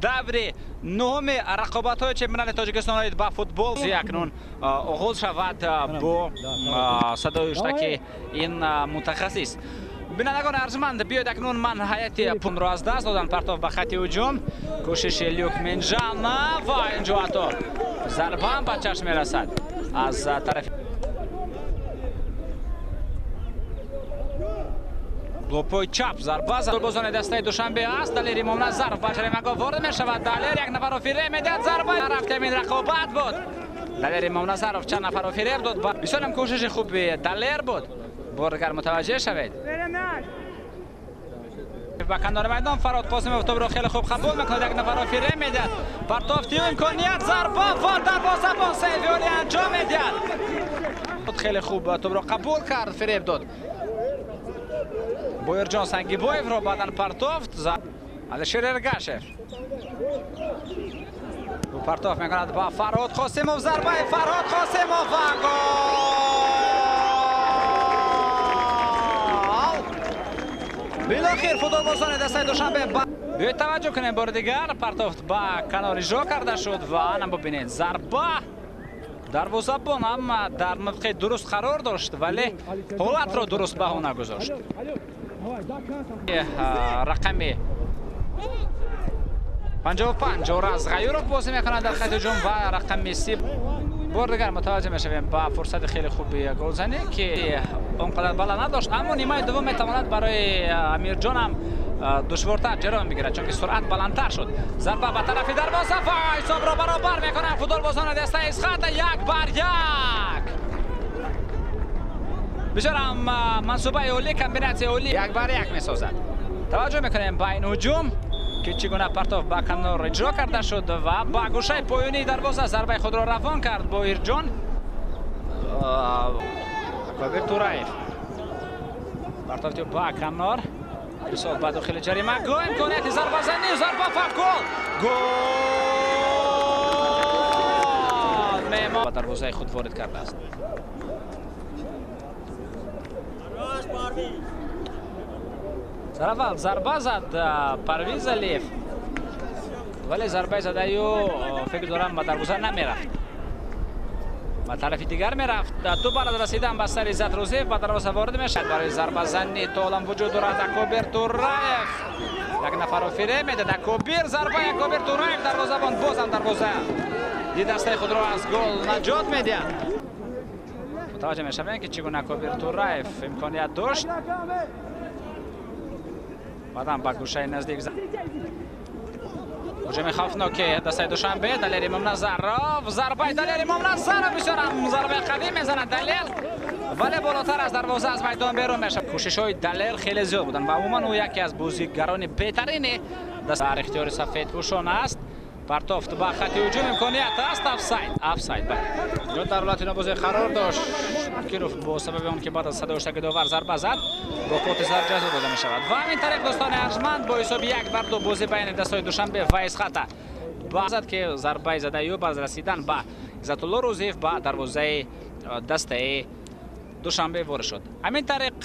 Даври нуҳуми рақобатҳои чемпионати Тоҷикистон оид ба футбол акнун оғоз шавад бо садои ҳуштаки ин мутахассис. Бинандагони арҷманд, биёед акнун ман ҳайати пунро аз даст додам. Партов ба хати ҳуҷум, кӯшиши Люк Минжана ва инҷо ҳатто зарбаам ба чашм мерасад аз тарафи лопои чап. Зарба голбозони дастаи Душанбе аст. Далер Имомназаров ба ҷаримагоҳ ворид мешавад. Далер як нафарро фиреб медиҳад. Зарба рафтем, ин рақобат буд. Далер Имомназаров чанд нафарро фиреб дод. Бисёрам кӯшиши хуби Далер буд. Бор дигар мутаваҷҷеҳ шавед. Ба канори майдон Фарҳод Қосимов тобро хеле хуб қабул мекунад, як нафарро фиреб медиҳад. Партофти имконият, зарба ва дарвозабон сейвиёли анҷом медиҳад. Хеле хуб тобро қабул кард, фиреб дод. Боирҷон Сангибоевро баъдан партофт. Алишер Эргашев партофт мекунад ба Фарҳод Қосимов. Зарбаи Фарҳод Қосимов ва гол! Билохир футболбозони дастаи Душанбе. Биёед таваҷҷӯҳ кунем бори дигар. Партофт ба канор иҷро карда шуд ва ана бубинед, зарба. Дарвозабон ҳам дар мавқеи дуруст қарор дошт, вале ҳолатро дуруст баҳо нагузошт. Рақами 55 Ораз Ғаюров бозӣ мекунад дар хати ҳуҷум ва рақами 30. Бор дигар мутаваҷҷеҳ мешавем ба фурсати хеле хуби голзанӣ, ки он қадар баланд надошт, аммо нимаи дуввум метавонад барои Амирҷон ҳам душвортар ҷараён бигирад, чунки суръат баландтар шуд. Зарба ба тарафи дарвоза ва ҳисобро баробар мекунанд футболбозони дастаи Исхата, 1-1. Бисёр ҳам мансубаи олӣ, комбинатсияи олӣ 1-1 месозад. Таваҷҷӯҳ мекунем ба ин ҳуҷум, ки чӣ гуна партоф ба канор иҷро карда шуд ва ба гӯшаи поёнии дарвоза зарбаи худро равон кард Боирҷон. Кобир Тураев партофти ба канор, ирсол ба дохили ҷаримагоҳ, имконияти зарбазанӣ, зарба ва гол! Гол! Меҳмон ба дарвозаи худ ворид кардааст. Сараввал зарба зад Парвиз Алиев, вале зарбаи задаи ӯ фикр дорам ба дарвоза намерафт, ба тарафи дигар мерафт. Ту баъд аз расидан ба сари Иззат Рӯзиев ба дарвоза ворид мешавад. Барои зарбазанӣ толам вуҷуд дорад. Акобир Тураев як нафарро фиреб медиҳад. Акобир, зарбаи Акобир Тураев, дарвозабон бозам дарвоза ди дастаи худро аз гол наҷот медиҳад. Мутаваҷҷеҳ мешавем, ки чӣ гуна Акобир Тураев имконият дошт, баъдан ба гӯшаи наздик. Ҳуҷуми хавфноки дастаи Душанбе. Далер Имомназаров, зарбаи Далер Имомназаров, бисёр ҳам зарбаи қавӣ мезанад Далер, вале болотар аз дарвоза аз майдон берун мешавад. Кӯшишҳои Далер хеле зиёд буданд ва умуман ӯ яке аз бозигарони беҳтарини дар ихтиёри сафедпӯшон аст. Партофт ба хати ҳуҷум, имконият аст, офсайд, офсайд. Бале, ё дар ҳолати нобозӣ қарор дошт Киров бо сабаби он ки баъд аз садои ҳуштаки довар зарба зад, бо корти зард ҷазо дода мешавад. Ва ҳамин тариқ дӯстони арҷманд, бо ҳисоби 1-2 бозӣ байни дастҳои Душанбе ва Исхата зад, ки зарбаи задаи ӯ баъд аз расидан ба Иззатулло Рӯзиев ба дарвозаи дастаи Душанбе ворид шуд. Ҳамин тариқ.